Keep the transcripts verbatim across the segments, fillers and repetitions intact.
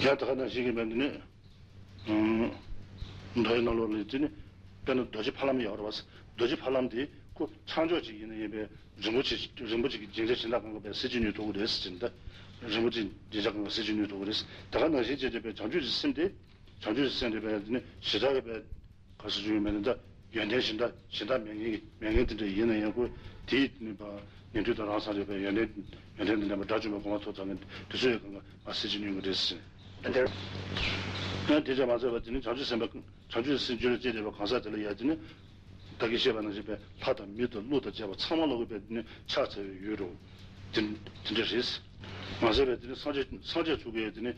ཡང་དེ་ག་ནང་བཞིན་གྱི་མེད་འདི་ནི། མདོའི་ནང་ལོགས་ལ་དེ་ནི་དཔེར་ན་རྡོ་རྗེ་ཕ་ལམ་ཡོད་རེད་བ། རྡོ་རྗེ་ཕ་ལམ་དེ་ཁོ་ཆག་འཇོག་ཅིག་ཡིན་ན་ཡིན་པའི་རིན་པོ་ཆེ་རིན་པོ་ཆེ་གི་རྒྱན་ཆ་གཞན་དག་གང་ག་བས་གསེར་གྱི་སྣོད་ཐུབ་ཀྱི་རེད་ཟེར་གྱི་འདུག་རིན་པོ་ཆེ་རྒྱན་ཆ་གང་ག་གསེར་གྱི་སྣོད་ཐུབ་ཀྱི་རེད། དེ་ག་ནང་བཞིན་བྱས་བྱས་པའི་བྱང་ཆུབ་ཀྱི་སེམས་དེ་བྱང་ཆུབ་ཀྱི་སེམས་དེ་བས་དེ་ནི་ཞེ་དྲག་གི་བས་ག་ཟེར་རྒྱུ་ཡོད་མེད་ནི་ད་ཡོན་ཏན་གཞན་དག་གཞན་དག་མེད་མཁན་གྱི་མེད་མཁན་དེ་འདྲ་ཡིན་ན་ཡང་ཁོ་དེའི་དེ་ནི་བ་ཉན་ཐོས་དང་རང་སངས་རྒྱས་པའི་ཡོན་ཏན་ཡོན་ཏན་དང་ལྡན་པ་དགྲ་བཅོམ་པའི་གོ་འཕང་ཐོབ་ཚར་མཁན་དེ་ཚོ་ཡང་གང་ག་མ་གསེར་གྱི་སྣོད་ཀྱི་རེད་ཟེར། ཡང་དེ་ཙམ་མ་ཟད་པར་དེ་ནི་བྱང་ཆུབ་སེམས་དཔའ་བྱང་ཆུབ་སེམས་རྒྱུད་ལ་སྐྱེས་བསྡད་པའི་གང་ཟག་དེ་ལ་ཡང་དེ་ནི་བདག་གིས་བཤད་པ་ནང་བཞིན་པའི་ལྷ་དང་མི་དང་ཀླུ་དང་བཅས་པ་ཚང་མ་ལོག་གི་པའི་དེ་ནི་ཕྱག་འཚལ་བའི་ཡུལ་རོ། དེ་དེ་འདྲ་རེད། མ་ཟད་པའི་དེ་ནི་སངས་རྒྱས་སངས་རྒྱས་ཚུགས་པའི་དེ་ནི་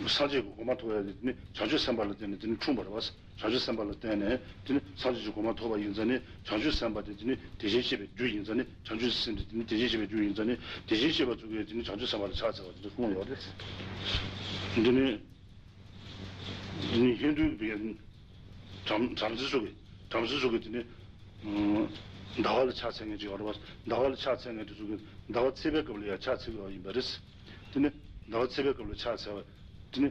སངས་རྒྱས་ཀྱི་གོ་འཕང་ཐོབ་ཡ་དེ་ནི་བྱང་ཆུབ་སེམས་དཔའ་ལ་བརྟེན་ནས་དེ་ནི་འཁྲུངས་པ་རེད་བ། བྱང་ཆུབ་སེམས་དཔའ་ལ་བརྟེན་ནས་དེ་ནི་སངས་རྒྱས་ཀྱི་གོ་འཕང་ཐོབ་པ་ཡིན་ཙང་ནི་བྱང་ཆུབ་སེམས་དཔའ་དེ་དེ་ནི་དེ་བཞིན་གཤེགས་པའི་རྒྱུ་ཡིན་ཙང་ནི་བྱང་ཆུབ་སེམས་དེ་དེ་ནི་དེ་བཞིན་གཤེགས་པའི་རྒྱུ་ཡིན་ཙང་ནི་དེ་བཞིན་གཤེགས་པ་ཚུགས་ཡ་དེ་ནི་བྱང་ཆུབ་སེམས་དཔའ་ལ་ཕྱག་འཚལ་བ་དེ་འདྲ་གསུངས་ཡོད་རེད། འདི་ནི་འདི་ནི་ཧིན་རྡུའི་བི་བྲམ་བྲམ་ཟེ་ཚོ་གི་བྲམ་ཟེ་ཚོ་གི་དེ་ནི་ཟླ་བ་ལ་ཕྱག་འཚལ་མཁན་ཅིག་ཡོད་རེད་བ། ཟླ་བ་ལ་ཕྱག་འཚལ་མཁན་དེ་ཚོ་གི་ཟླ་བ་ཚེས་པའི་སྐབས་ལ་ཡང་ཕྱག་འཚལ་གི་ཡོད་པ་ཡིན་པ་རེད། དེ་ནི་ཟླ་བ་ཚེས་པའི་སྐབས་ལ་ཕྱག་འཚལ་བ། དེ་ནི་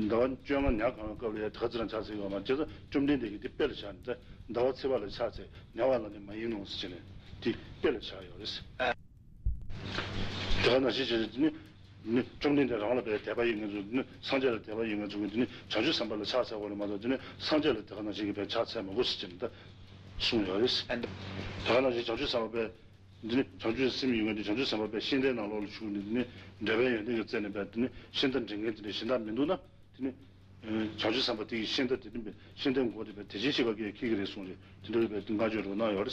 ཟླ་བ་བཅོ་ལྔ་ཉ་གང་བའི་སྐབས་ལ་ཡང་དེ་ག་ཚོད་རང་ཕྱག་འཚལ་གི་ཡོད་མ་རེད། བྱས་ཙང་བཅོམ་ལྡན་འདས་ཀྱིས་དེ་དཔེ་ལ་བཞག་ནས་ཟླ་བ་ཚེས་པ་ལ་ཕྱག་འཚལ་ཉ་བ་ལ་ནི་མ་ཡིན་ནོ་ཟེར་བྱས་ནས་དེ་དཔེ་ལ་བཞག་ཡོད་རེད། དེ་ག་ནང་བཞིན་བྱས་ནས་དེ་ནི། ནི་བཅོམ་ལྡན་འདས་རང་ལ་བས་དད་པ་ཡོད་མཁན་ཚོ་ནི་སངས་རྒྱས་ལ་དད་པ་ཡོད་མཁན་ཚོ་གིས་དེ་ནི་བྱང་ཆུབ་སེམས་དཔའ་ལ་ཕྱག་འཚལ་དགོས་རེད་མ་གཏོགས་དེ་ནི་སངས་རྒྱས་ལ་དེ་ག་ནང་བཞིན་གྱི་བས་ཕྱག་འཚལ་མི་དགོས་ཟེར་གྱི་འདུག་གསུངས་ཡོད་རེད། དེ་ག་ནང་བཞིན་བྱང་ཆུབ་སེམས་དཔའ་བས་འདི་ནི་བྱང་ཆུབ་སེམས་ཡོད་མཁན་དེ་བྱང་ཆུབ་སེམས་དཔའ་བས་ཤིང་རྟའི་ནང་ལོགས་ལ་ཞུགས་ནས་འདི་ནི་འབྲེལ་བའི་ཡོན་ཏན་གྱི་རྩལ་ནས་བས་དེ་ནི་ཤིང་རྟ་འདྲེན་མཁན་དེ་འདྲ་གཞན་དག་མི་འདུག་ན། དེ་ནི། བྱང་ཆུབ་སེམས་དཔའ་དེ་ཡི་ཤིང་རྟ་དེ་བསྟན་པའི་ཤིང་རྟའི་མགོ་དེ་བས་དེ་བཞིན་གཤེགས་པ་གིས་འཁྱེར་གྱི་རེད་གསུངས་རེད། དེ་འདྲ་བས་དེ་བཀའ་ཆོས་རུ་གནང་ཡོད་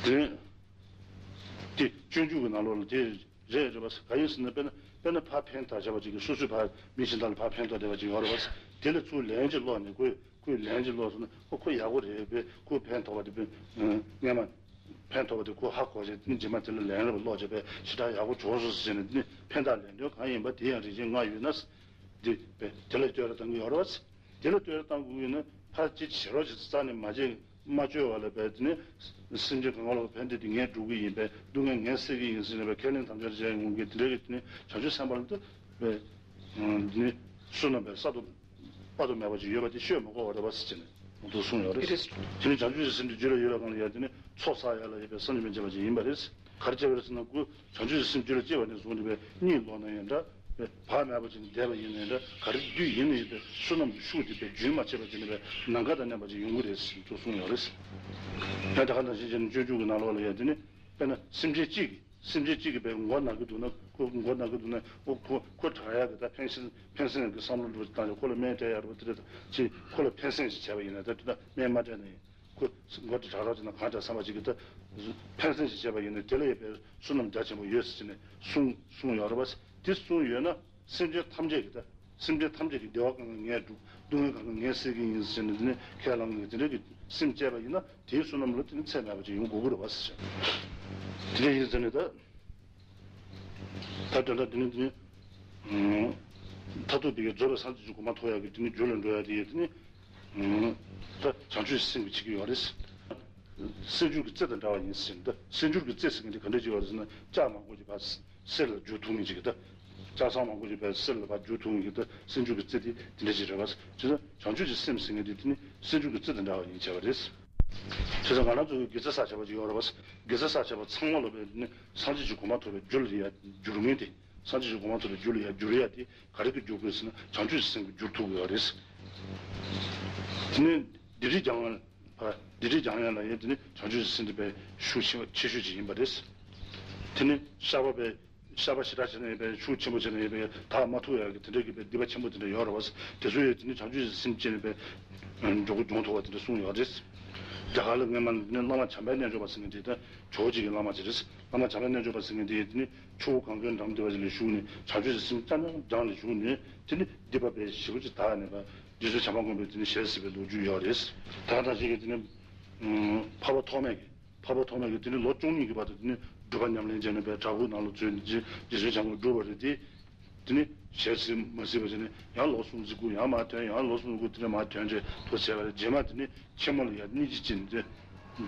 རེད། དེ་དེ་སྤྱོད་འཇུག་གི་ནང་ལོགས་ལ་དེ་རེད་རེད་པ། ག་ཡིན་ཟེར་ན་དཔེར་ན་དཔེར་ན་ཕར་ཕན་བཏགས་བྱ་བ་ཅིག་གིས་སོ་སོའི་ཕར་མི་གཞན་དག་ལ་ཕར་ཕན་ཐོགས་བསྡད་པ་ཅིག་ཡོད་རེད་པ། དེ་ལ་ཚུར་ལན་ཅིག་སློག་ནས་ཁོས་ཁོས་ལན་ཅིག་སློག་སོང་ན་ཨོ་ཁོ་ཡག་པོ་རེད་པས། ཁོས་ཕན་ཐོགས་པ་དེ་དཔེ་སྔས་མ། ཕན་ཐོགས་པ་དེ་ཁོ་ཧ་གོ་བྱས་དེ་ནི་རྗེས་མ་དེ་ལ་ལན་རེ་བ་སློག་བྱས་པས་ཞེ་དྲག་ཡག་པོ་བྱུང་སོང་ཟེར་ནས་དེ་ནི་ཕན་བཏགས་ལན་ལོན་གང་ཡིན་པ་དེ་ཡང་རིན་ཆེན་ལྔ་ཡོད་ན། དེ་དེ་ལ་བསྟོད་ར་བཏང་གི་ཡོད་རེད་པ། དེ་ལ་བསྟོད་ར་བཏང་དགོས་ཡོད་ན་ཕར་ཅིག་བྱེད་རོགས་ཅིག་རྩ་ནས་མ་བྱེད་མ་བཅོས་པ་ལ་བས་དེ་ནི་སེམས་ཅན་གང་ག་ལ་ཕན་བདེ་དེ་ངས་སྒྲུབ་ཀྱི་ཡིན་པས་སྡུག་བསྔལ་ངས་སེལ་གྱི་ཡིན་ཟེར་ནས་པས་ཁས་ལེན་དམ་བཅའ་བྱས་ཡོང་གི་དེ་འདྲ་གི་དེ་ནི་བྱང་ཆུབ་སེམས་དཔའ་ལ་དེ་བས་དེ་ནི་བསོད་ནམས་པས་བསགས་ཏེ། དཔག་ཏུ་མེད་པ་ཅིག་ཡོད་པ་དེ་ཤོད་མི་དགོས་པ་རེད་པ་ཟེར་ནས་འོ་དེ་གསུངས་ཡོད་རེད། དེ་ནི་བྱང་ཆུབ་ཀྱི་སེམས་དེ་རྒྱུད་ལ་ཡོད་པའི་སྒང་ལ་ཡ་དེ་ནི་ཚོགས་བསགས་ཡ་ལ་ཡོད་པའི་བསམ་གྱིས་མི་ཁྱབ་པ་ཅིག་ཡིན་པ་རེད། ག་རེ་བྱས་པ་རེད་ཟེར་ན་ཁོ་བྱང་ཆུབ་ཀྱི་སེམས་རྒྱུད་ལ་སྐྱེས་པ་ནས་བཟུང་སྟེ་པའི་གཉིད་ལོག་ན་ཡང་འདྲ། བག་མེད་པ་ཅིག་ནས་བསྡད་པ་ཡིན་ན་ཡང་འདྲ་ག་རེ་དུས་ཡིན་ན་ཡང་འདྲ་བསོད་ནམས་ཀྱི་ཤུགས་དེ་པའི་རྒྱུན་མ་ཆད་པ་ཅིག་ནས་པའི་ནམ་མཁའ་དང་མཉམ་པ་ཅིག་ཡོང་གི་རེད་ཟེར་དུ་གསུངས་ཡོད་རེད། ཡང་དེ་ག་ནང་བཞིན་བྱས་ནས་སྤྱོད་འཇུག་གི་ནང་ལོགས་ལ་ཡ་དེ་ནི་དཔེར་ན་སེམས་ཅན་གཅིག་གིས། སེམས་ཅན་གཅིག་གིས་པའི་མགོ་ན་གི་འདུག་ན་ཁོ་མགོ་ན་གི་འདུག་ན་ཁོ་ཁོ་ཁོ་དྲག་ཡག་གི་ད་ཕན་སེམས་ཕན་སེམས་ཀྱི་བསམ་བློ་འགྲོ་བཏང་ཡག་ཁོ་ལ་སྨན་སྤྲད་ཡག་རེད་པ་དེ་འདྲ་ཅིག་ཁོ་ལ་ཕན་སེམས་ཤིག་བྱས་པ་ཡིན་ན་ད་དེ་ད་སྨན་མ་སྤྲད་ན་ཡིན་ཁོ་མགོ་དེ་དྲག་རོགས་བྱས་ན་གང་དྲག་བསམ་པ་ཅིག་གི་ད་ཕན་སེམས་ཤིག་བྱས་པ་ཡིན་ན་དེ་ལ་ཡོད་པའི་བསོད་ནམས་རྒྱ་ཆེན་པོ་ཡོད་ཟེར་ནས་གསུངས་གསུངས་ཡོད་རེད་པ། དེ་གསུངས་ཡོད་ན། སེམས་ཅན་ཐམས་ཅད་ཀྱི་ད། སེམས་ཅན་ཐམས་ཅད་ཀྱི་བདེ་བ་གང་ག་ངས་སྒྲུབ། སྡུག་བསྔལ་གང་ག་ངས་སེལ་གྱི་ཡིན་ཟེར་ནས་དེ་ནས་ཁས་བླངས་ནས་དེ་འདྲ་གི་སེམས་བསྐྱེད་པ་ཡིན་ན་དེའི་བསོད་ནམས་ལ་དེ་ནི་ཚད་མེད་པ་ཅིག་ཡོང་དགོས་ཀྱི་རེད་པ་ཟེར། དེ་འདྲ་ཡིན་ཟེར་ནས་ད། ད་དོན་དག་དེ་ནི་དེ་ནི། མཐར་ཐུག་དེ་གའི་རྫོགས་པའི་སངས་རྒྱས་ཀྱི་གོ་འཕང་ཐོབ་ཡག་གི་དེ་ནི་རྒྱུ་ལ་འགྲོ་ཡག་དེ་ཡི་དེ་ནི། ད་བྱང་ཆུབ་སེམས་ཀྱིས་བྱེད་ཀྱི་ཡོད་རེད། གསེར་འགྱུར་གྱི་རྩི་དང་འདྲ་བ་ཡིན་ཟེར་ནས་ད་གསེར་འགྱུར་གྱི་རྩི་ཟེར་མཁན་དེ་ག་འདྲ་ཅིག་ཡོད་རེད་ཟེར་ན་ལྕགས་མང་པོ་ཅིག་ཕར། གསེར་ལ་བསྒྱུར་ཐུབ་མཁན་ཅིག་གི་ད། ལྕགས་ཟངས་མང་པོ་ཅིག་ཕར་གསེར་ལ་ཕར་བསྒྱུར་ཐུབ་མཁན་གྱི་ད་གསེར་འགྱུར་གྱི་རྩི་དེ་དེ་འདྲ་ཅིག་རེད་པ། བྱས་ཙང་བྱང་ཆུབ་ཀྱི་སེམས་ཟེར་མཁན་དེ་དེ་ནི་གསེར་འགྱུར་གྱི་རྩི་དང་འདྲ་བ་ཡིན་བྱས་པ་རེད། བྱས་ཙང་ང་རང་ཚོ་གི་དགེ་རྩ་བསགས་བྱས་པ་ཅིག་ཡོད་རེད་པ། དགེ་རྩ་བསགས་བྱས་པ་ཚང་མ་ལོ་པས་ནི་སངས་རྒྱས་ཀྱི་གོ་འཕང་ཐོབ་པའི་རྒྱུ་ལ་ཡ་འགྱུར་མཁན་དེ། སངས་རྒྱས་ཀྱི་གོ་འཕང་ཐོབ་པའི་རྒྱུ་ལ་ཡ་འགྱུར་ཡ་དེ་ག་རེ་གིས་འགྱུར་དགོས་ཟེར་ན་བྱང་ཆུབ་ཀྱི་སེམས་ཀྱིས་འགྱུར་ཐུབ་ཀྱི་ཡོད་རེད། དེ་ནི་སྡིག་སྒྲིབ་སྦྱང་བ། ཨ། སྡིག་སྒྲིབ་སྦྱང་ཡ་ལ་ཡང་དེ་ནི་བྱང་ཆུབ་ཀྱི་སེམས་དེ་དཔེ་ཤུགས་ཆེ་ཆེ་ཤོས་ཅིག་ཡིན་པ་རེད། དེ་ནི་བཤགས་པ་དཔེ་བཤགས་པ་ཞེ་དྲག་བྱས་ན་ཡང་དཔེ་ཤུགས་ཆེན་པོ་བྱས་ན་ཡང་དཔེ་དག་མ་ཐུབ་ཡག་གི་དེ་འདྲ་གི་དཔེ་སྡིག་པ་ཆེན་པོ་དེ་འདྲ་ཡོད་རེད་བ། དེ་ཚོ་ཡང་དེ་ནི་བྱང་ཆུབ་ཀྱི་སེམས་བསྐྱེད་ནས་དཔེ་འགྲོ་གི་འགྲོ་ཐུབ་པ་དེ་འདྲ་གསུངས་ཡོད་རེད། རྒྱ་གར་ལ་སྔོན་མ་ནི་བླ་མ་བྱམས་པའི་རྣལ་འབྱོར་པ་ཟེར་མཁན་དེ་ད་ཇོ་བོ་རྗེ་གི་བླ་མ་ཅིག་རེད། བླ་མ་བྱམས་པའི་རྣལ་འབྱོར་པ་ཟེར་མཁན་དེ་དེ་ནི་ཆུ་བོ་གངྒཱའི་འགྲམ་དེ་བ་ཅིག་ལ་བཞུགས་ནས་བྱང་ཆུབ་ཀྱི་སེམས་རྐྱང་རྐྱང་སྦྱངས་ནས་བཞུགས་ནས་དེ་ནི་སྡིག་པ་དཔེ་ཞེ་པོ་ཅིག་དག་ནས་ད། རྗེ་བཙུན་བྱམས་པ་མགོན་པོས་དེ་ནི་ཞལ་གཟིགས་པའི་ལོ་རྒྱུས་ཡོད་རེད། ད་ལྟ་ཅིག་གིས་དེ་ནི། འཕགས་པ་ཐོགས་མེད་ཀྱིས། འཕགས་པ་ཐོགས་མེད་ཀྱིས་དེ་ནི་ལོ་བཅུ་གཉིས་ཀྱི་བར་དུ་དེ་ནི་སྒྲུབ་པ་ཉམས་ལེན་བྱས་ནས་པའི་བྲག་ཕུག་ནང་ལ་འཛུལ་ནས་རྗེ་རྗེ་བཙུན་བྱམས་པ་སྒྲུབ་པ་རེད་དེ། དེ་ནི་ཞལ་གཟིགས་མ་གཟིགས་པ་བྱས་ནས་ཡང་ལོ་གསུམ་གཟིགས་དགོས་ཡང་མར་ཐོན་ཡང་ལོ་གསུམ་གཟིགས་དགོས་དེ་ནས་མར་ཐོན་བྱས་དུ་བྱས་པ་རེད། རྗེས་མ་དེ་ནི་ཆེན་མོ་ལ་ཡང་སྙིང་རྗེ་ཅན་དེ།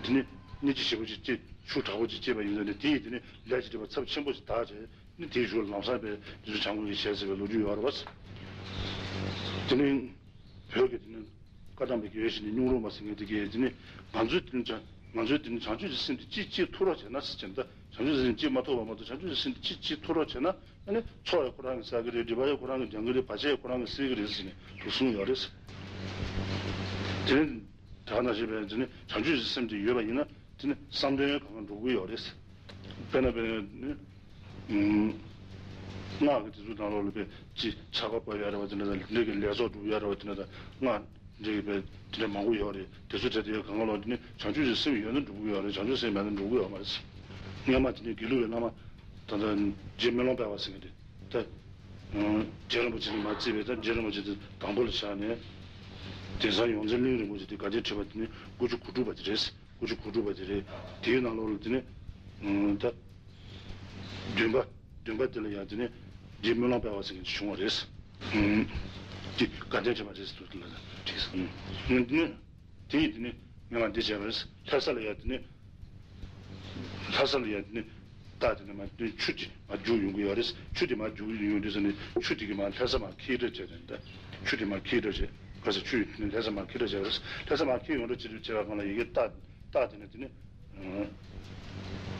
དེ་ནི་སྙིང་རྗེ་ཞེ་པོ་ཅིག་སྐྱེས་ ཆུ་དྲག་པོ་ཅིག་སྐྱེས་པ་ཡིན་ཙང་ནི་དེ་ཡིས་དེ་ནི་ལས་ཀྱི་སྒྲིབ་པ་ཚབས་ཆེན་པོ་ཞིག་དག་བྱས་ནི་དེའི་གཞུག་ལམ་སང་པའི་འདི་ཚོ་བྱང་དགོས་ཀྱི་བྱས་ཟེར་བའི་ལོ་རྒྱུས་ཡོད་རེད་བ། དེ་ནི་བོད་ཀྱི་དེ་ནི་བཀའ་གདམས་པའི་དགེ་བའི་བཤེས་གཉེན་སྙིང་རུས་མ་ཟེར་མཁན་དེ་གས་དེ་ནི་ང་ཚོའི་དེ་ནི་བྱང་ང་ཚོའི་དེ་ནི་བྱང་ཆུབ་ཀྱི་སེམས་དེ་ཅིས་ཅིས་ཐུབ་རོགས་བྱས་ན་ཟེར་བྱས་ན། ད་བྱང་ཆུབ་སེམས་ཅིས་མ་ཐུབ་པ་མ་གཏོགས་བྱང་ཆུབ་ཀྱི་སེམས་དེ་ཅིས་ཅིས་ཐུབ་རོགས་བྱས་ན། ཨ་ནི་ཚོགས་ཡང་ཁོ་རང་གིས་བསགས་ཀྱི་རེད། སྒྲིབ་པ་ཡང་ཁོ་རང་གིས་སྦྱང་གི་རེད། བར་ཆད་ཡང་ཁོ་རང་གིས་སེལ་གྱི་རེད་ཟེར་ནས་དུ་གསུངས་ཡོད་རེད། དེ་ནི་ད་ག་ནང་བཞིན་པའི་དེ་ནི་བྱང་ཆུབ་ཀྱི་སེམས་དེ་ཡོད་པ་ཡིན་ན་དེ་ནི་བསམ་དོན་གང་ག་འགྲུབ་ཀྱི་ཡོད་རེད། དཔེར་ན་དཔེར་ན་ནི་སྔགས་ཀྱི་དེ་ཚོ་ནང་ལོགས་ལ་དཔེ་ཅི་ཕྱག་དཔེ་བརྐོ་ཡ་རེད་བ། དེ་འདྲ་དང་ལས་ཀྱི་ལས་ཚོགས་སྒྲུབ་ཡ་རེད་བ། དེ་འདྲ་དང་སྔགས་འདྲ་གི་དཔེ་དེ་འདྲ་མང་པོ་ཡོད་རེད། དེ་ཚོ་བྲལ་ཏེ་ཡོད་གང་ག་ལོག་དེ་ནི་བྱང་ཆུབ་ཀྱི་སེམས་ཡོད་ན་འགྲུབ་ཀྱི་ཡོད་རེད། བྱང་ཆུབ་སེམས་མེད་ན་འགྲུབ་ཀྱི་ཡོད་མ་རེད། སྔོན་མ་དེ་ནི་དགེ་ལུགས་པའི་བླ་མ་ད་ལྟ་རྗེ་སྨོན་ལམ་དཔལ་བ་ཟེར་མཁན་དེ་ད་རྗེ་རིན་པོ་ཆེ་ནས་མར་བརྩིས་པའི་ད་རྗེ་རིན་པོ་ཆེ་དེ་དང་པོ་ལ་བཞག་ནས་དེང་སང་ཡོངས་འཛིན་གླིང་རིན་པོ་ཆེ་དེ་དགའ་ལྡན་ཁྲི་པ་དེ་ནི་དགུ་བཅུ་གོ་དྲུག་པ་དེ་རེད། དགུ་བཅུ་གོ་དྲུག་པ་དེ་རེད། དེའི་ནང་ལོགས་ལ་དེ་ནི་ད་བདུན་པ་བདུན་པ་དེ་ལ་ཡང་དེ་ནི་རྗེ་སྨོན་ལམ་དཔལ་བ་ཟེར་མཁན་ཅིག་བྱུང་བ་རེད། ཨུམ། དེ་དགའ་ལྡན་ཁྲི་པ་རེད་ཟེར་དུས་ལ་བྲིས་སོང་། ཨུམ། དེ་ནི་དེ་ཡིས་དེ་ནི་ངས་མ་འདི་བྱས་པ་རེད། ལྷ་ས་ལ་ཡང་དེ་ནི་ལྷ་ས་ལ་ཡང་དེ་ནི་རྟ་དེ་ནི་མ་དེ་ཆུ་དེ་མ་རྒྱུག་ཡོང་གི་ཡོད་རེད། ཆུ་དེ་མ་རྒྱུག་ཡོང་དུས་ཙམ་ནས་ཆུ་དེ་གི་མ་ལྷ་ས་མ་འཁྱིལ་འདྲ་བྱས་ཏེ་ད་ཆུ་དེ་མ་འཁྱིལ་འདྲ་བྱས། ག་ས་ཆུ་ཡིས་དེ་ནི་ལྷ་ས་མ་འཁྱིལ་འདྲ་བྱས་པ་རེད། ལྷ་ས་མ་འཁྱིལ་ཡོང་འདྲ་བྱས་དུས་བྱས་པ་གང་ལ་ཡི་གེ་རྟ་རྟ་དེ་ནི་དེ་ནི།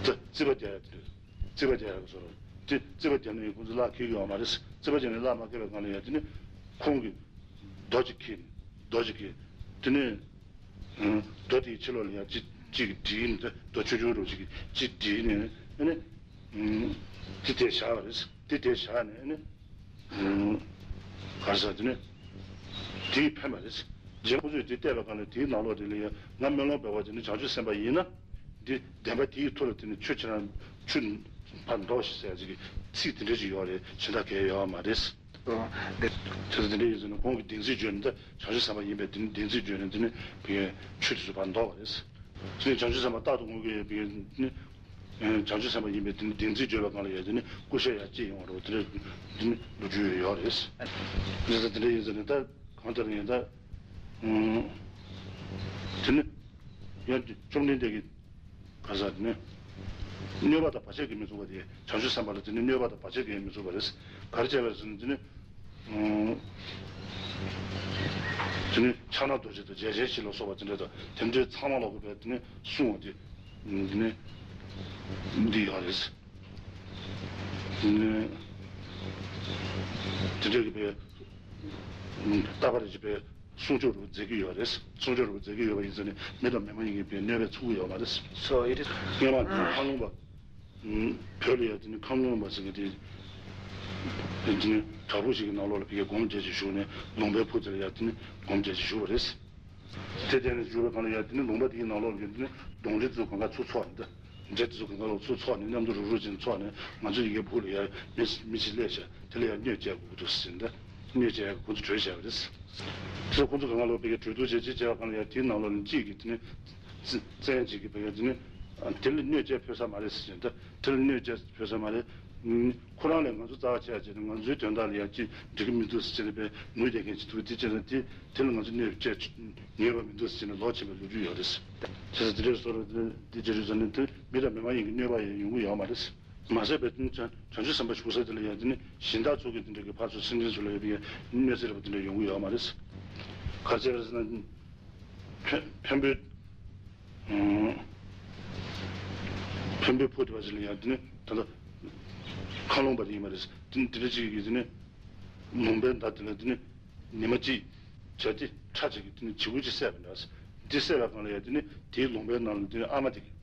ད་རྩིས་པ་རྒྱག་ཡ་དེ་རེད། རྩིས་པ་རྒྱག་ཡ་གི་བཟོ་འདྲ་དེ། རྩིས་པ་རྒྱག་ནས་ཁོང་ཚོ་གླགས་འཁེལ་གི་ཡོད་མ་རེད། རྩིས་པ་རྒྱག་ནས་གླགས་མ་འཁེལ་བའི་སྒང་ལ་ཡ་དེ་ནི་ཁོང་གིས་རྡོ་གཅིག་འཁྱེར་ནས་རྡོ་གཅིག་འཁྱེར། དེ་ནས་རྡོ་དེའི་ཕྱི་ལོགས་ལ་ཡ་གཅིག་གཅིག་གིས་བསྒྲིལ་ནས། ད་རྡོ་ཆུང་ཆུང་རུ་གཅིག་གིས་གཅིག་བསྒྲིལ་ནས་ཨ་ནི་དེ་དེར་བཞག་པ་རེད། དེ་དེར་བཞག་ནས་ཨ་ནི། ག་རེ་ཟེར་དེ་ནི་དེས་ཕན་པ་རེད། རྗེ་ཁོ་ཚོས་དེ་བལྟས་པའི་སྒང་ལ་དེའི་ནང་ལོགས་དེ་ལ་ཡང་ང་སྨོན་ལམ་འབད་བ་དེ་ནི་བྱང་ཆུབ་སེམས་དཔའ་ཡིན་ན། འདི་བདེན་པ་དེའི་ཐོག་ལ་དེ་ནི་ཆུ་ཁྱེད་རང་ཆུ་ཕར་འདོགས་ཤིག་ཟེར་ཡ་ཅིག་གི་ཚིག་དེ་འདྲ་ཅིག་ཡོད་རེད། གཞན་དག་གས་ཡོད་མ་རེད། ཨོ། དེ་ཚོ་དེ་འདྲ་ཡིན་ཟེར་ན་ཁོང་གིས་བདེན་ཚིག་བརྗོད་ནས་ད་བྱང་ཆུབ་སེམས་དཔའ་ཡིན་པས་དེ་ནི་བདེན་ཚིག་བརྗོད་ནས་དེ་ནི་བི་ཆུ་དེ་ཚོ་ཕར་འདོགས་པ་རེད། དེ་ནི་བྱང་ཆུབ་སེམས་དཔའ་རྟག་ཏུ་ངུ་གི་བི་ནི། བྱང་ཆུབ་སེམས་དཔའ་ཡིན་པས་དེ་ནི་བདེན་ཚིག་བརྗོད་པའི་སྒང་ལ་ཡང་དེ་ནི་ཀུ་ཤ་ཡང་སྐྱེས་ཡོང་བ་རེད། དེ་ནི་དེ་ནི་ལོ་རྒྱུས་ཡོད་རེད། འདི་ཚོ་དེ་འདྲ་ཡིན་ཟེར་ནས་ད་གང་ལྟར་ཡིན་ད། དེ་ནི་ཡང་བཅོམ་ལྡན་འདས་ཀྱིས་ག་ཟེར་དེ་ནི་གནོད་པ་དང་བར་ཆད་ཀྱིས་མི་ཚུགས་པ་དེ། བྱང་ཆུབ་སེམས་དཔའ་ལ་དེ་ནི་གནོད་པ་དང་བར་ཆད་ཀྱིས་མི་ཚུགས་པ་རེད། ག་རེ་བྱས་པ་རེད་ཟེར་ན་དེ་ནི། དེ་ནི་ཕྱག་ན་རྡོ་རྗེ་དང་རྒྱལ་ཆེན་བཞི་ལ་སོགས་པ་དེ་འདྲ་དང་དེ་འདྲའི་ཚང་མ་ལོག་གི་བས་དེ་ནི་གསུང་བ་དེ་དེ་ནི་འདི་ཡོད་རེད། དེ་ནི་དེ་འདྲ་གི་བས་རྟག་པར་རེ་བྱེད་པའི་སྲུང་སྐྱོབ་རུ་མཛད་ཀྱི་ཡོད་རེད། སྲུང་སྐྱོབ་རུ་མཛད་ཀྱི་ཡོད་པ་ཡིན་ཙང་ནི་མི་དང་མི་མ་ཡིན་གྱི་བས་གནོད་པས་ཚུགས་ཀྱི་ཡོད་མ་རེད། So it is སྔོན་མ་དེ་ནི་ཁ་ལུང་པ། བོད་ལ་ཡ་དེ་ནི་ཁམས་ལུང་པ་ཟེར་མཁན་དེ། དེ་ནི་བྲག་ཕུག་ཞིག་གི་ནང་ལོགས་ལ་ཕ་གིར་སྒོམ་རྒྱག་ཅིག་བཞུགས་ནས་ལུང་པའི་ཕུ་དེ་ལ་ཡ་དེ་ནི་སྒོམ་རྒྱག་ཅིག་བཞུགས་པ་རེད། དེ་དེ་ནི་བཞུགས་པའི་སྒང་ལ་ཡ་དེ་ནི་ལུང་པ་དེའི་ནང་ལོགས་ལ་ཡ་དེ་ནི་གདོང་འདྲེ་ཚོ་གང་ག་ཚུར་འཚོགས་ནས་ད། འདྲེ་དེ་ཚོ་གང་ག་ལོག་ཚུར་འཚོགས་ནས་མཉམ་དུ་རུབ་རུབ་ཅིག་འཚོགས་ནས་ང་ཚོ་ཡི་གེ་ཕུག་ལ་ཡ་མི་མི་ཞིག་སླེབས་ཤག་དེ་ལ་ཡ་གནོད་བྱེད་དགོས་ཀྱི་འདུག་ཟེར་ད། གནོད་བྱེད་ཡ་ཁོ་ཚོ་གྲོས་བྱས་པ་རེད། དེ་ཚོ་ཁོ་ཚོ་གང་ག་ལོག་ཕ་གིར་གྲོས་བསྡུར་བྱས་ཅིག་བྱས་པའི་སྒང་ལ་ཡ་དེའི་ནང་ལོགས་ནས་གཅིག་གིས་དེ་ནི། བཙན་གཅིག་གིས་ཕ་གིར་དེ་ནི། དེ་ལ་གནོད་བྱེད་ཕོད་ས་མ་རེད་ཟེར་གྱིན། ད་དེ་ལ་གནོད་བྱེད་ཕོད་ས་མ་རེད། ཁོ་རང་ལས་ང་ཚོ་རྩ་བ་ཆེ་བ་བྱས་ནས་ང་ཚོའི་དོན་དག་ལ་ཡ་ཅིག་འགྲིག་གི་མི་འདུག་ཟེར་བྱས་ནས་པས་ངུས་བསྡད་མཁན་ཅིག་འདུག་དེ་བྱས་ན་དེ་དེ་ལ་ང་ཚོ་གནོད་བྱེད་ཉེས་པ་མི་འདུག་ཟེར་བྱས་ནས་ལོག་ཕྱིན་པའི་ལོ་རྒྱུས་ཡོད་རེད། བྱས་ཙང་དེ་འདྲའི་བཟོ་འདྲ་དེ་དེ་བྱེད་དུས་ཙམ་ནས་དེ་མི་དང་མི་མ་ཡིན་གྱི་གནོད་པ་ཡང་ཡོང་གི་ཡོད་མ་རེད། མ་ཟད་པའི་དེ་ནི་བྱང་ཆུབ་སེམས་དཔའ་ཞིག་ས་དེ་ལ་ཡང་དེ་ནི་གཞན་དག་ཚོ་གི་དེ་འདྲ་གི་ཕར་ཚུར་སེམས་ཅན་ཚོ་ལ་ཡོད་པའི་གནོད་འཚེ་རེ་བ་དེ་འདྲ་ཡོང་གི་ཡོད་མ་རེད། ག་རེ་བྱས་པ་རེད་ཟེར་ན། འཕན་འཕན་པོའི་འཕན་པོའི་ཕུ་དེ་བ་ཞིག་ལ་ཡང་དེ་ནི་ད་ལྟ་ཁ་ལོང་པ་དེ་ཡིན་པ་རེད། དེ་ནི་དེ་འདྲ་ཅིག་གིས་དེ་ནི་ལུང་པའི་མདའ་དེ་ལ་དེ་ནི་ཉི་མ་གཅིག་བྱས་ཏེ་ཁྲ་ཅིག་གིས་དེ་ནི་བྱི་གུ་ཅིག་བསད་པ་འདྲ། འདི་བསད་པའི་སྒང་ལ་ཡང་དེ་ནི་དེའི་ལུང་པའི་ནང་ལ་དེ་ནི་ཨ་མ་དེ་གིས།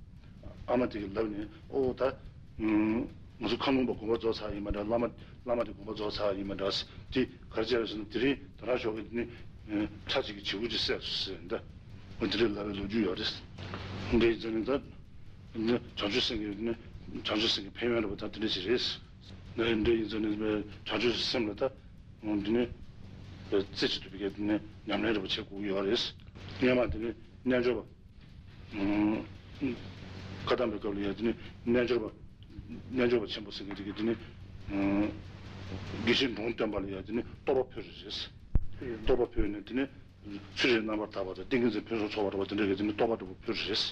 ཨ་མ་དེ་གི་ལབ་ནས་ཨོ་ད། ང་ཚོ་ཁ་ལོང་པ་དགོངས་པ་རྫོགས་ཚར་ཡིན་མ་འདྲ། བླ་མ་བླ་མ་དེ་དགོངས་པ་རྫོགས་ཚར་ཡིན་མ་འདྲ། དེ་ག་རེ་བྱས་པ་ཟེར་ན་དེ་རིང་ད་རང་ཤོག་གི་ནི་ཁྲ་ཅིག་གི་བྱི་གུ་ཅིག་བསད་སོང་ཟེར་འདྲ། འོ་དེ་འདྲ་ལབ་པའི་ལོ་རྒྱུས་ཡོད་རེད། འདི་ཡིན་ཙང་ནི་ད་ནི་བྱང་ཆུབ་སེམས་ཀྱི་ནི་བྱང་ཆུབ་སེམས་ཀྱི་ཕན་ཡོན་རེད་པ། ད་དེ་འདྲ་ཞིག་རེད། འདི་འདི་ཡིན་ཙང་ནི་བྱང་ཆུབ་སེམས་ལ་ད་འདི་ནི་རྩེ་གཅིག་ཏུ་བི་གའི་ནི་ཉམས་ལེན་རེད་པ་བྱེད་དགོས་ཀྱི་ཡོད་རེད། སྔོན་མ་དེ་ནི་རྣལ་འབྱོར་པ། བཀའ་གདམས་པའི་སྐབས་ལ་ཡང་དེ་ནི་རྣལ་འབྱོར་པ། རྣལ་འབྱོར་པ་ཆེན་པོ་ཟེར་མཁན་དེ་གིས་དེ་ནི། དགེ་བཤེས་འབྲོང་སྟོན་པ་ལ་ཡང་དེ་ནི་བསྟོད་པ་ཕུལ་རེད། བསྟོད་པ་ཕུལ་ནས་དེ་ནི། ཚུལ་ཁྲིམས་རྣམ་པར་དག་པ་དང་ཏིང་ངེ་འཛིན་ཕུན་སུམ་ཚོགས་པ་རེད་པ། དེ་འདྲ་གིས་དེ་ནི་བསྟོད་པ་འདྲ་པོ་ཕུལ་རེད།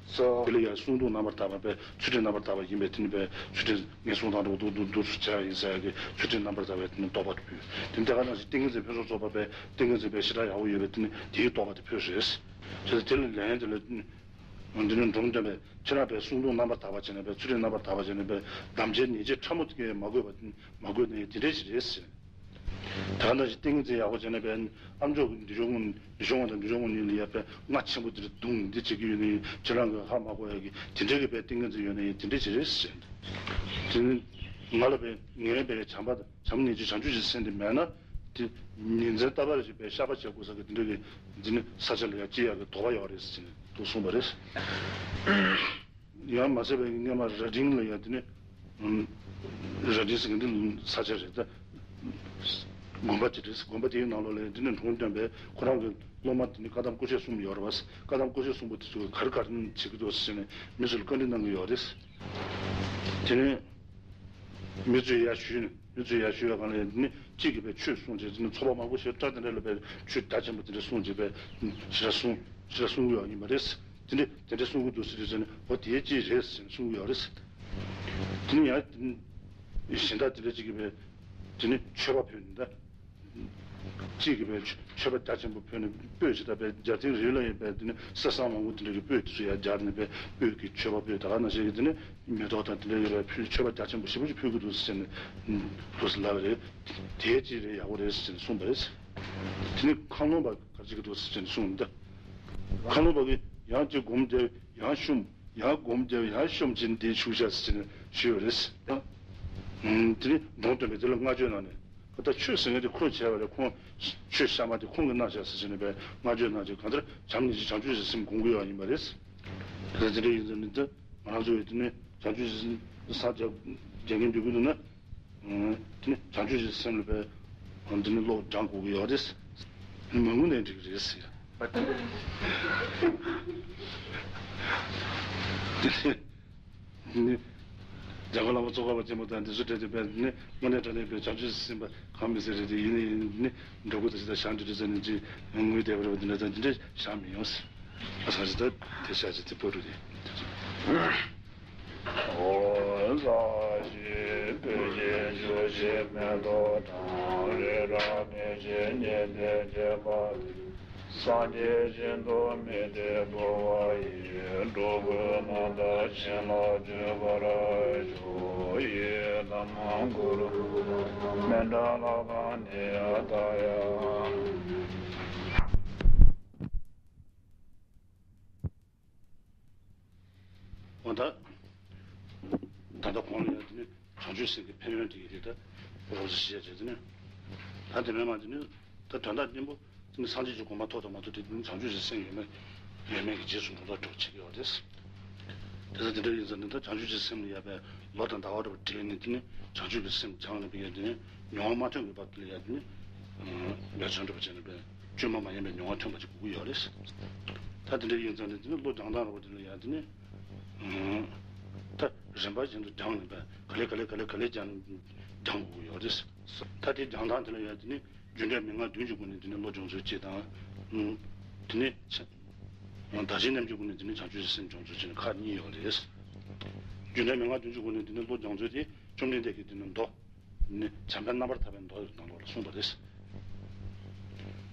སོ། དེ་ལ་ཡང་གསུང་དུ་རྣམ་པར་དག་པ་པའི་ཚུལ་ཁྲིམས་རྣམ་པར་དག་པ་ཡིན་པས། དེ་ནི་པའི་ཚུལ་ཁྲིམས་ངན་སོང་དང་འགྲོ་འདུག་འདུག་འདུག་སུ་བྱ་བ་ཡིན་ཟེར་ཡ་གི་ཚུལ་ཁྲིམས་རྣམ་པར་དག་པའི་དེ་ནི་རྟོགས་པ་དེ་ཕུལ། དེ་ནི་དེ་ག་ནང་བཞིན་ཏིང་ངེ་འཛིན་ཕུན་སུམ་ཚོགས་པ་པའི་ཏིང་ངེ་འཛིན་པའི་ཞེ་དྲག་ཡག་པོ་ཡོད་པས། དེ་ནི་དེའི་རྟོགས་པ་དེ་ཕུལ་རེད། བྱས་ཙང་དེ་ལ་ལན་དེ་ལ་འདི་ནི་འབྲོམ་སྟོན་པས་ཁྱེད་རང་པའི་གསུང་དུ་རྣམ་པར་དག་པ་བྱས་ནས་པའི་ཚུལ་ཁྲིམས་རྣམ་པར་དག་པ་བྱས་ནས་པའི་དམ་བཅའི་ཉེས་བྱས་ཕྲ་མོ་དེ་གས་མ་གོས་པ་མ་གོས་ནས་དེ་འདྲས་ཞིག་རེད་ཟེར། ད་ནང་བཞིན་ཏིང་ངེ་འཛིན་ཡག་པོ་བྱས་ནས་པའི་ཨ་མཆོག་གི་འདི་ཆོས་ངོ་འདི་ཆོས་ངོ་དང་འདི་ཆོས་ངོ་གཉིས་ལ་ཡ་པའི་རྔ་ཆེན་པོ་འདི་རེད་བརྡུངས་འདི་བྱེད་ཀྱི་ཡོད་ནི་ཁྱེད་རང་གི་ཧ་མ་གོ་ཡ་གི་དེ་འདྲས་ཀྱི་པའི་ཏིང་ངེ་འཛིན་ཡོད་ནི་དེ་འདྲས་ཞིག་རེད་ཟེར། དེ་ནི་ང་ལ་པའི་ངའི་པའི་བྱམས་པ་དང་། བྱམས་སྙིང་རྗེ་བྱང་ཆུབ་ཀྱི་སེམས་དེ་མེད་ན། དེ་ཉིན་མཚན་ལྟ་བར་བྱེད་པའི་ཤ་པ་བྱེད་དགོས་ས་གི་དེ་འདྲ་གི་འདི་ནི་ས་ཆ་ལ་ཡང་སྐྱེ་ཡག་གི་དོགས་པ་ཡོད་རེད་ཟེར་ནས་འདུག་གསུངས་པ་རེད། ཡང་མ་ཟད་པའི་སྔོན་མ་རྭ་སྒྲེང་ལ་ཡང་དེ་ནི་རྭ་སྒྲེང་ཟེར་གི་འདི་ས་ཆ་རེད་ད། དགོན་པ་དེ་རེད། དགོན་པ་དེའི་ནང་ལོགས་ལ་ཡང་དེ་ནི་འབྲོམ་སྟོན་པས་ཁོ་རང་གི་སློབ་མ་དེ་ནི་བཀའ་གདམས་སྐུ་མཆེད་གསུམ་ཡོད་རེད་བ། བཀའ་གདམས་སྐུ་མཆེད་གསུམ་པོ་དེ་ཚོ་ག་རེ་ག་རེ་བྱེད་ཀྱི་འདུག་ཟེར་ནས་མི་ཚོ་ལ་བཀའ་འདྲི་གནང་གི་ཡོད་རེད། དེ་ནི་མི་ཚོས་ཡར་ཞུས་ནས། མི་ཚོས་ཡར་ཞུས་པའི་སྒང་ལ་ནི་གཅིག་གིས་པའི་ཆོས་གསུངས་རྗེས་ནི་ཚོགས་པ་མང་པོ་ཞིག་བཀྲ་དེ་འདྲ་ལ་པའི་ཆོས་རྒྱ་ཆེན་པོ་དེ་འདྲ་གསུངས་རྗེས་པའི་ཞེ་དྲག་གསུང་ཞེ་དྲག་གསུང་གི་ཡོད་ཡིན་པ་རེད། དེ་འདྲ་དེ་འདྲ་གསུང་གི་འདུག་ཟེར་དུས་ཙམ་ནས་འོ་དེའི་གཅིག་རེད་ཟེར་ནས་གསུང་གི་ཡོད་རེད། དེ་ནི་ཡང་གཞན་དག་དེ་འདྲ་གཅིག་གིས་པའི་དེ་ནི་མཆོད་པ་ཕུལ་ནས་ད། གཅིག་གིས་པའི་མཆོད་པ་རྒྱ་ཆེན་པོ་ཕུལ་ནས་སྤོས་ཇི་ལྟར་པའི་རྒྱ་མཚན་རིགས་ལ་ཡིན་པའི་དེ་ནི་གསེར་སྲང་མང་པོ་དེ་འདྲ་གི་སྤོས་དེ་ཚོ་ཡར་སྦྱར་ནས་པའི་སྤོས་ཀྱི་མཆོད་པ་ཕུལ། ད་ག་ནང་བཞིན་གྱི་དེ་ནི་མེ་ཏོག་དང་དེ་འདྲ་ཡོད་པའི་ཕུལ་མཆོད་པ་རྒྱ་ཆེན་པོ་ཞེ་པོ་ཅིག་ཕུལ་གྱི་འདུག་ཟེར་ནས་འདུག་ཟེར་ལབ་པ་རེད། དེའི་གཅིག་རེད། ཡག་པོ་རེད་ཟེར་ནས་གསུངས་པ་རེད། དེ་ནི་ཁ་ལོང་པ་ག་རེ་བྱེད་ཀྱི་འདུག་ཟེར་ནས་གསུངས་འདུག་ཁ་ལོང་པ་གིས་ཡང་ཅིག་སྒོམ་བསྡད་ཡང་བཤུམ། ཡང་སྒོམ་རྒྱབ་ཡང་ཤོམ་ཅིག་འདི་ཆུག་ཤག་ཟེར་ནས་ཞུས་པ་རེད། ཨང་། དེ་ནི་འབྲོམ་སྟོན་པས་དེ་ལ་བསྔགས་བརྗོད་གནང་ནས་ད་ཆོས་ཟེར་མཁན་དེ་ཁོས་བྱས་པ་རེད། ཁོང་ཆོས་གཤའ་མ་དེ་ཁོང་གིས་གནང་ཤག་ཟེར་ནས་པའི་བསྔགས་བརྗོད་གནང་རྗེས་གང་ལྟར་བྱམས་སྙིང་རྗེ་བྱང་ཆུབ་ཀྱི་སེམས་སྒོམ་གྱི་ཡོད་ཡིན་པ་རེད། དེ་ལྟར་དེ་འདྲ་ཡིན་ཙང་ནི་ད་ང་རང་ཚོ་ཡི་དེ་ནི་བྱང་ཆུབ་ཀྱི་སེམས་སངས་རྒྱས་རྒྱ་མཁན་འདུག་གི་འདུག་ན། དེ་ནི་བྱང་ཆུབ་ཀྱི་སེམས་ལ་པའི་འདི་ནི་བློ་སྦྱང་དགོས་ཀྱི་ཡོད་རེད། མ་ངུ་ནས་འགྲིག་གི་རེད་ཟེར། དེ་ནི་འཇམ་མགོན་བླ་མ་ཙོང་ཁ་པ་ཆེན་པོ་དང་འདི་ཚོ་གྲས་དེ་པས་ནི་དངོས་གནས་དྲང་གནས་པའི་བྱང་ཆུབ་སེམས་དཔའ་གང་མི་ཟེར་རེད། དེ་ཡིན་ནི་ཡིན་ནི་འགྲོ་ཀུན་ད་ཅི་ད་བཞག་འདི་རེད་ཟེར་ནས་ཅི་ངུས་བསྡད་པ་རེད་པ། འདི་འདྲ་ད་འདི་འདྲ་བཞག་མི་ཡོང་ཟེར། ཨ་སང་ཅི་ད་དེ་བཞག་ཅི་དེ་པོ་རུ་རེད། འོ་ས་གཞི་སྤོས་ཀྱི་ཆུ་བཞི་མེ་ཏོག་དང་། རི་རབ་མི་ཕྱེད་གཉིས་ལྡན་བརྒྱད་པ་སྟེ། སངས་རྒྱས་བཞི་མདོ་མི་འབྲལ་འགྲོ་བ་ཡི། འགྲོ་ཀུན་རྣམ་དག་བྱིན་རླབས་འཇུག་པར་ཤོག་ཡི་དམ་གུ་རུ་མཎྜལ་ལ་ནི་ཡ་ད་ཡ། འོ་ད། ད་ལྟ་གོང་ལ་ཡང་དེ་ནི་བྱང་ཆུབ་སེམས་ཀྱི་ཕན་ཡོན་དེ་ཡི་རིགས་ད་རོབ་ཙམ་བཤད་བྱས་དེ་ནི། ད་དེ་མིན་མ་དེ་ནི་ད་དོན་དག་སྙིང་པོ་དེ་ནི་སངས་རྒྱས་ཀྱི་གོ་འཕང་ཐོབ་དང་མ་ཐོབ་དེ་དེ་ནི་བྱང་ཆུབ་ཀྱི་སེམས་ཡོད་མེད་ཡོད་མེད་ཀྱི་རྗེས་སུ་འགྲོ་ལྡོག་འགྲོ་བྱེད་ཀྱི་ཡོད་རེད། དེ་ཚོ་དེ་འདྲ་ཡིན་ཙང་ནི་ད་བྱང་ཆུབ་ཀྱི་སེམས་ལ་ཡ་པའི་ལོ་དང་ཟླ་བ་འདྲ་བོ་བྲིས་ནས་དེ་ནི་བྱང་ཆུབ་ཀྱི་སེམས་སྦྱངས་ནས་པའི་ཡ་དེ་ནི་མྱོང་བ་མ་ཐོན་གྱི་བར་དུ་ལ་ཡ་དེ་ནི་འབད་བརྩོན་འགྲུབ་བྱས་ནས་པའི། བཅོས་མ་མ་ཡིན་པའི་མྱོང་བ་ཐོན་པ་ཅིག་དགོས་ཀྱི་ཡོད་རེད། ད་དེ་འདྲ་ཡིན་ཙང་ནི་དེ་ནི་བློ་སྦྱང་སྟངས་ར་བ་དེ་ལ་ཡང་དེ་ནི། ད་རིམ་པ་བཞིན་དུ་སྦྱངས་ནས་པས་ག་ལེ་ག་ལེ་ག་ལེ་ག་ལེ་སྦྱང་སྦྱང་དགོས་ཀྱི་ཡོད་རེད། ད་དེ་སྦྱང་སྟངས་དེ་ལ་ཡང་དེ་ནི་རྒྱུ་འབྲས་མན་ངག་བདུན་གྱི་སྒོ་ནས་དེ་ནི་བློ་སྦྱོང་ཚུལ་གཅིག་དང་། དེ་ནི་བདག་གཞན་མཉམ་བརྗེའི་སྒོ་ནས་དེ་ནི་བྱང་ཆུབ་ཀྱི་སེམས་སྦྱོང་ཚུལ་གཅིག་ནི་ཁག་གཉིས་ཡོད་རེད། རྒྱུ་འབྲས་མན་ངག་བདུན་གྱི་སྒོ་ནས་དེ་ནི་བློ་སྦྱོང་ཚུལ་དེ་བཅོམ་ལྡན་འདས་ཀྱིས་དེ་ནི་མདོ། ནི་བྱམས་པའི་རྣམ་པར་ཐར་པའི་མདོ་ཡི་ནང་ལོགས་ལ་གསུངས་པ་རེད།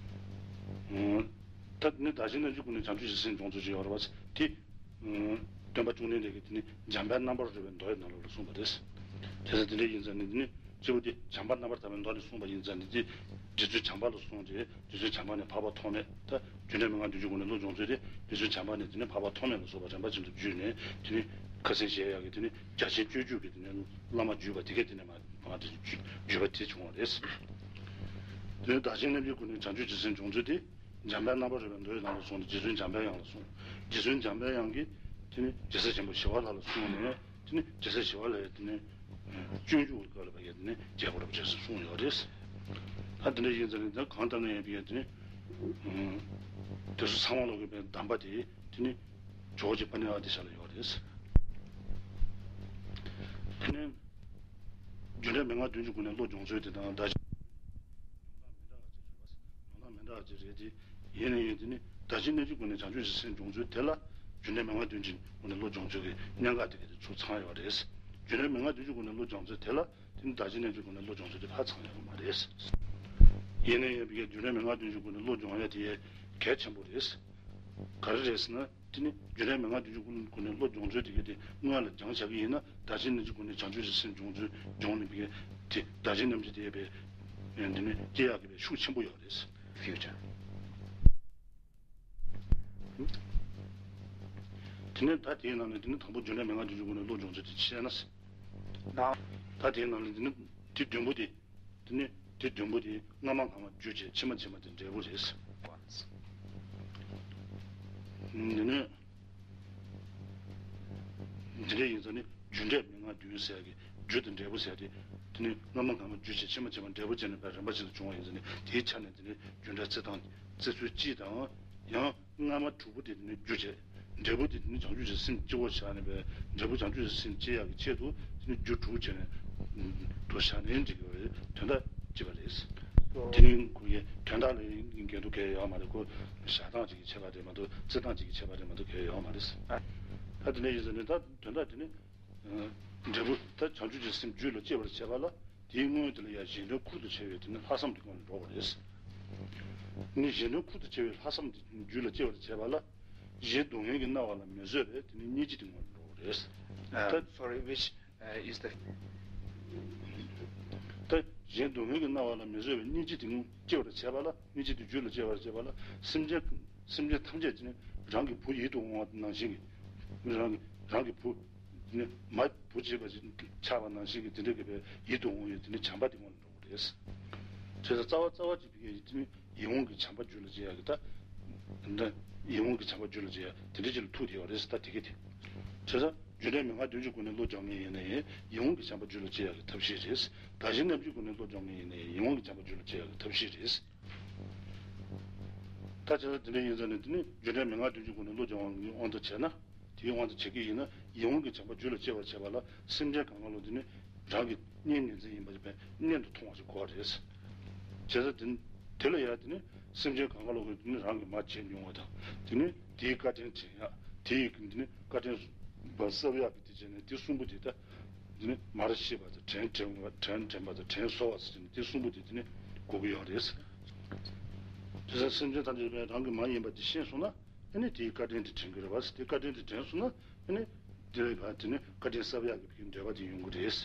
ད་ནི་བདག་གཞན་མཉམ་བརྗེའི་སྒོ་ནས་བྱང་ཆུབ་ཀྱི་སེམས་སྦྱོང་ཚུལ་ཅིག་ཡོད་རེད་བ། དེ། སྟོན་པ་བཅོམ་ལྡན་འདས་ཀྱིས་དེ་ནི་བྱམས་པའི་རྣམ་པར་རོལ་པའི་མདོ་ཡི་ནང་ལོགས་ལ་གསུངས་པ་རེད། དེ་ཚོ་དེ་འདྲ་ཡིན་ཙང་ནི་དེ་ནི་གཙོ་བོ་དེ་བྱམས་པ་རྣམ་པར་ཐར་པའི་མདོ་ནས་གསུངས་པ་ཡིན་ཙང་ནི་དེ་རྗེ་བཙུན་བྱམས་པ་ལ་གསུངས་ཏེ་རྗེ་བཙུན་བྱམས་པ་ནས་འཕགས་པ་ཐོགས་མེད་ད་རྒྱུ་འབྲས་མན་ངག་བདུན་གྱི་སྒོ་ནས་བློ་སྦྱོང་ཚུལ་དེ་རྗེ་བཙུན་བྱམས་པ་ནས་དེ་ནི་འཕགས་པ་ཐོགས་མེད་ལ་སོགས་པ་རིམ་པ་བཞིན་དུ་བརྒྱུད་ནས་དེ་ནི་ཁ་སང་བཤད་ཡག་གི་དེ་ནི་རྒྱ་ཆེན་སྤྱོད་བརྒྱུད་ཀྱི་དེ་ནི་བླ་མ་བརྒྱུད་པ་དེ་གས་དེ་ནས་མ་མ་དེ་བརྒྱུད་པ་དེ་བྱུང་བ་རེད། དེ་ནི་བདག་གཞན་མཉམ་བརྗེའི་སྒོ་ནས་བྱང་ཆུབ་ཀྱི་སེམས་སྦྱོང་ཚུལ་དེ། འཇམ་དཔལ་རྣམ་པར་རོལ་པའི་མདོ་ཡི་ནང་ལ་གསུངས་ཏེ་རྗེ་བཙུན་འཇམ་དཔལ་དབྱངས་ལ་གསུངས། རྗེ་བཙུན་འཇམ་དཔལ་དབྱངས་ཀྱིས་དེ་ནི་རྒྱལ་སྲས་ཆེན་པོ་ཞི་བ་ལྷ་ལ་གསུངས་ནས་དེ་ནི་རྒྱལ་སྲས་ཞི་བ་ལྷས་དེ་ནི་སྤྱོད་འཇུག་གི་སྐབས་ལ་ཕ་གིར་དེ་ནི་རྒྱལ་པོ་རབ་རྒྱས་སུ་གསུངས་ཡོད་རེད། ད་དེ་འདྲ་ཡིན་ཙང་ནི་ད་གང་ལྟར་ན་ཡང་ཕ་གིར་དེ་ནི་དེ་ཚོ་ཚང་མ་ལོག་གི་པའི་གདམས་པ་དེ་དེ་ནི་ཇོ་བོ་རྗེ་པཎྜི་ཏ་ཨ་ཏི་ཤ་ལ་ཡོད་རེད། དེ་ནི། རྒྱུ་འབྲས་མན་ངག་བདུན་གྱི་སྒོ་ནས་བློ་སྦྱོང་ཚུལ་དེ་དང་བདག་གཞན་ཡོང་སྟངས་མི་འདྲ་བ་ཅིག་རེད་པ། ཡོང་སྟངས་མི་འདྲ་བ་ཅིག་རེད་དེ། ཡིན་ན་ཡང་དེ་ནི་བདག་གཞན་མཉམ་བརྗེའི་སྒོ་ནས་བྱང་ཆུབ་ཀྱི་སེམས་སྦྱོང་ཚུལ་དེ་ལ་ རྒྱུ་འབྲས་མན་ངག་བདུན་གྱི་སྒོ་ནས་བློ་སྦྱོང་ཚུལ་གྱི་གནད་འགག་དེ་ག་དེ་ཚུར་ཚང་ཡོད་རེད། རྒྱུ་འབྲས་མན་ངག་བདུན་གྱི་སྒོ་ནས་བློ་སྦྱོང་ཚུལ་དེ་ལ་དེ་ནི་བདག་གཞན་མཉམ་བརྗེའི་སྒོ་ནས་བློ་སྦྱོང་ཚུལ་དེ་ཕར་ཚང་ཡོད་མ་རེད། ཡིན་ན་ཡང་བི་གའི་རྒྱུ་འབྲས་མན་ངག་བདུན་གྱི་སྒོ་ནས་བློ་སྦྱོང་ཡ་དེ་གལ་ཆེན་པོ་རེད། ག་རེ་རེད་ཟེར་ན། དེ་ནི་རྒྱུ་འབྲས་མན་ངག་བདུན་གྱི་སྒོ་ནས་བློ་སྦྱོང་ཚུལ་དེ་ག་དེ་སྔོན་ལ་སྦྱང་བྱ་གི་ཡིན་ན། བདག་གཞན་མཉམ་བརྗེའི་སྒོ་ནས་བྱང་ཆུབ་ཀྱི་སེམས་སྦྱོང་ཚུལ་སྦྱོང་ནས་བི་གའི་དེ་བདག་གཞན་མཉམ་བརྗེ་དེ་བས་དེ་ནི་སྐྱེ་ཡག་གི་བས་ཤུགས་ཆེན་པོ་ཡོད་རེད། ཕིའུ་ཅར། དེ་ནས་ད་དེའི་ནང་ནས་དེ་ནི་དང་པོ་རྒྱུ་འབྲས་མན་ངག་བདུན་གྱི་སྒོ་ནས་བློ་སྦྱོང་ཚུལ་དེ་བཤད་ན། ད་དེའི་ནང་ནས་དེ་ནི་དེ་བདུན་པོ་དེ། དེ་ནི་དེ་བདུན་པོ་དེ་སྔ་མ་སྔ་མ་རྒྱུ་བྱས་ཕྱི་མ་ཕྱི་མ་དེ་འབྲས་བུ་རེད། དེ་ནི་འདི་འདྲ་ཡིན་ཙང་ནི་རྒྱུ་འབྲས་མན་ངག་བདུན་ཟེར་ཡག་གི་རྒྱུ་དང་འབྲས་བུ་ཟེར་ཡག་དེ། དེ་ནི་སྔ་མ་སྔ་མ་རྒྱུ་བྱས་ཕྱི་མ་ཕྱི་མ་འབྲས་བུ་བྱས་ནས་བས་རིམ་པ་བཞིན་དུ་བྱུང་བ་ཡིན་ཙང་ནི་དེའི་ཆ་ནས་དེ་ནི་རྒྱུ་འབྲས་རྩི་སྟངས་རྩི་ཚུལ་གཅིག་དང་། ཡང་སྔ་མ་དྲུག་པོ་དེ་ནི་རྒྱུ་བྱས། འབྲས་བུ་དེ་ནི་བྱང་ཆུབ་ཀྱི་སེམས་སྐྱེ་བར་བཞག་ནས་པའི་འབྲས་བུ་བྱང་ཆུབ་ཀྱི་སེམས་སྐྱེ་ཡག་གི་ཆེད་དུ་དེ་ནི་རྒྱུ་དྲུག་བྱས་ནས་དུ་བཞག་ནས་འགྲིག་གི་རེད། དོན་དག་གཅིག་པ་རེད། དེ་ནི་ཁོ་གི་དོན་དག་ལ་འགལ་འདུ་གལ་ཡོད་མ་རེད། ཁོ་བཞག་སྟངས་གཅིག་གི་ཁྱད་པར་རེད་མ་གཏོགས་རྩི་སྟངས་གཅིག་གི་ཁྱད་པར་རེད་མ་གཏོགས་གལ་ཡོད་མ་རེད། ད་དེ་འདྲ་ཡིན་ཟེར་ནས་ད་དོན་དག་དེ་ནི་འབྲས་བུ་ད་བྱང་ཆུབ་ཀྱི་སེམས་རྒྱུད་ལ་སྐྱེ་བར་བྱེད་པ་ལ། དེའི་སྔོན་དེ་ལ་ཡང་གཞན་དོན་ཁུར་དུ་བྱེད་པའི་དེ་ནི་ལྷག་བསམ་དེ་སྔོན་ལ་འགྲོ་བ་རེད། ནི་གཞན་དོན་ཁུར་དུ་བྱེད་པའི་ལྷག་བསམ་དེ་རྒྱུད་ལ་སྐྱེ་བར་བྱེད་པ་ལ། གཞན་སྡུག་བསྔལ་གྱི་སྣང་བ་ལ་མི་བཟོད་པའི་དེ་ནི་སྙིང་རྗེ་དེ་སྔོན་ལ་འགྲོ་བ་རེད། ད་Sorry, which uh, is the ད་གཞན་སྡུག་བསྔལ་གྱི་སྣང་བ་ལ་མི་བཟོད་པའི་སྙིང་རྗེ་དེ་སྐྱེ་བར་བྱེད་པ་ལ། སྙིང་རྗེ་དེ་རྒྱུད་ལ་སྐྱེ་བར་བྱེད་པ་ལ། སེམས་ཅན་སེམས་ཅན་ཐམས་ཅད་དེ་ནི་རང་གི་བུ་ཡིད་དུ་འོང་བ་ནང་བཞིན་གྱི། རང་གི་རང་གི་བུ་དེ་ནི་མ་བུ་བྱེད་པ་ཅིག་ཆགས་པ་ནང་བཞིན་གྱི་དེ་འདྲ་གི་བའི་ཡིད་དུ་འོང་བའི་དེ་ནི་བྱམས་པ་དེ་སྔོན་ལ་འགྲོ་བ་རེད། བྱས་ཙང་རྩ་བ་རྩ་བ་གཅིག་པའི་ཡིད་ནི་ཡིད་འོང་གི་བྱམས་པ་རྒྱུད་ལ་སྐྱེ་ཡག་གི་ད། འདི་ཡིད་འོང་གི་བྱམས་པ་རྒྱུད་ལ་སྐྱེ་ཡག་དེ་འདྲ་ཅིག་ལ་ཐུག་བསྡད་ཡོད་རེད། ད་དེ་གི་དེ། བྱས་ཙང་རྒྱུ་འབྲས་མན་ངག་བདུན་གྱི་སྒོ་ནས་བློ་སྦྱོང་མཁན་ཡིན་ན་ཡང་ཡིད་འོང་གི་བྱམས་པ་རྒྱུད་ལ་སྐྱེ་ཡག་གི་ཐབས་ཤེས་རེད། བདག་གཞན་མཉམ་བརྗེའི་སྒོ་ནས་བློ་སྦྱོང་མཁན་ཡིན་ན་ཡང་ཡིད་འོང་གི་བྱམས་པ་རྒྱུད་ལ་སྐྱེ་ཡག་གི་ཐབས་ཤེས་རེད། ད་བྱས་ཙང་དེ་འདྲ་ཡིན་ཙང་ནས་དེ་ནི་རྒྱུ་འབྲས་མན་ངག་བདུན་གྱི་སྒོ་ནས་བློ་སྦྱོང་བའི་དབང་དུ་བྱས་ན། དེའི་དབང་དུ་བྱེད་ཀྱི་ཡིན་ན་ཡིད་འོང་གི་བྱམས་པ་རྒྱུད་ལ་སྐྱེ་བར་བྱེད་པ་ལ་སེམས་ཅན་གང་ག་ལ་དེ་ནི་རང་གི་གཉེན་ཉེ་ཚན་ཡིན་པ་ཅིག་པའི་གཉེན་དུ་མཐོང་བ་ཞིག་དགོས་པ་རེད། བྱས་ཙང་དེ་དེ་ལ་ཡང་དེ་ནི་སེམས་ཅན་གང་ག་ལ་གི་དེ་ནི་རང་གི་མ་བྱས་མྱོང་བ་དང་། དེ་ནི་དེའི་བཀའ་དྲིན་དྲན་ཡག་དེ་ཡི་གི་དེ་ནི་བཀའ་དྲིན་པ་གསབ་ཡག་གི་དེ་བྱས་ནས་དེ་གསུམ་པོ་དེ་ད་དེ་ནི་མར་ཤེས་པ་དང་དྲིན་དྲན་པ་དྲིན་དྲན་པ་དང་དྲིན་གཟོ་བ་ཟེར་ནས་དེ་གསུམ་པོ་དེ་དེ་ནི་དགོས་ཀྱི་ཡོད་རེད། བྱས་ཙང་སེམས་ཅན་ཐམས་ཅད་པའི་རང་གི་མ་ཡིན་པ་དེ་ཤེས་སོང་ན། ཨ་ནི་དེའི་བཀའ་དྲིན་དེ་དྲན་གྱི་རེད་བ། དེ་བཀའ་དྲིན་དེ་དྲན་སོང་ན་ཨ་ནི་དེ་ལ་ཡང་དེ་ནི་བཀའ་དྲིན་གསབ་ཡག་གི་བའི་འདོད་པ་དེ་ཡོང་གི་རེད།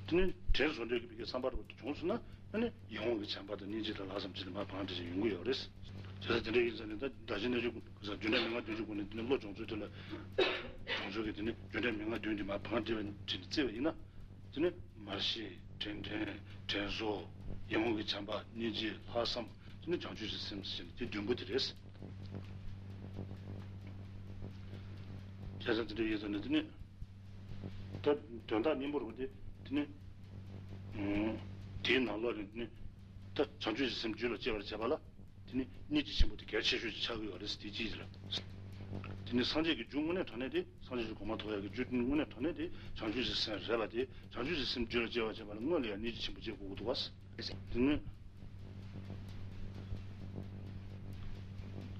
དེ་ནི་དྲན་བཟོ་འདོད་ཀྱི་བའི་བསམ་པ་རེ་བ་དེ་བྱུང་སོང་ན་ཨ་ནི་ཡིད་འོང་གི་བྱམས་པ་དང་སྙིང་རྗེ་དང་ལྷག་བསམ་བཅས་ལ་མར་བང་སྒྲིག་བྱས་ཡོང་གི་ཡོད་རེད། བྱས་ཙང་དེ་འདྲ་ཡིན་ཙང་ནི་ད་བདག་གཞན་མཉམ་བརྗེ་རྒྱུ་འབྲས་མན་ངག་བདུན་གྱི་སྒོ་ནས་དེ་ནི་བློ་སྦྱོང་ཚུལ་དེ་ལ་སྦྱོང་ཚུལ་གྱི་དེ་ནི་རྒྱུ་འབྲས་མན་ངག་བདུན་དེ་མར་བང་སྒྲིག་བྱས་ནས་བརྩི་བ་ཡིན་ན། དེ་ནི་མར་ཤེས་དྲིན་དྲན་དྲན་གཟོ་ཡིད་འོང་གི་བྱམས་པ་སྙིང་རྗེ་ལྷག་བསམ་དེ་ནི་བྱང་ཆུབ་ཀྱི་སེམས་ཟེར་ནས་དེ་བདུན་པོ་དེ་རེད། བྱས་ཙང་དེ་འདྲ་ཡིན་ཙང་ནི་དེ་ནི་ད་དོན་དག་སྙིང་པོ་རུ་དེ་དེ་ནི་དེའི་ནང་ལོགས་ནས་དེ་ནི་ད་བྱང་ཆུབ་ཀྱི་སེམས་རྒྱུད་ལ་སྐྱེ་བར་བྱེད་པ་ལ། དེ་ནི་སྙིང་རྗེ་ཆེན་པོ་དེ་གལ་ཆེ་ཤོས་ཅིག་ཆགས་ཀྱི་ཡོད་རེད་ཟེར་དེ་གཅིག་རེད། དེ་ནི་སངས་རྒྱས་ཀྱི་རྒྱུ་དངོས་གནས་དྲང་གནས་དེ་སངས་རྒྱས་ཀྱི་གོ་འཕང་ཐོབ་ཡག་གི་རྒྱུ་དངོས་གནས་དྲང་གནས་དེ་བྱང་ཆུབ་ཀྱི་སེམས་རེད་པ། དེ་བྱང་ཆུབ་ཀྱི་སེམས་རྒྱུད་ལ་སྐྱེ་བར་བྱེད་པ་ལ་སྔོན་ལ་ཡང་སྙིང་རྗེ་ཆེན་པོ་སྐྱེ་དགོས་ཀྱི་འདུག་བ། དེ་ནི་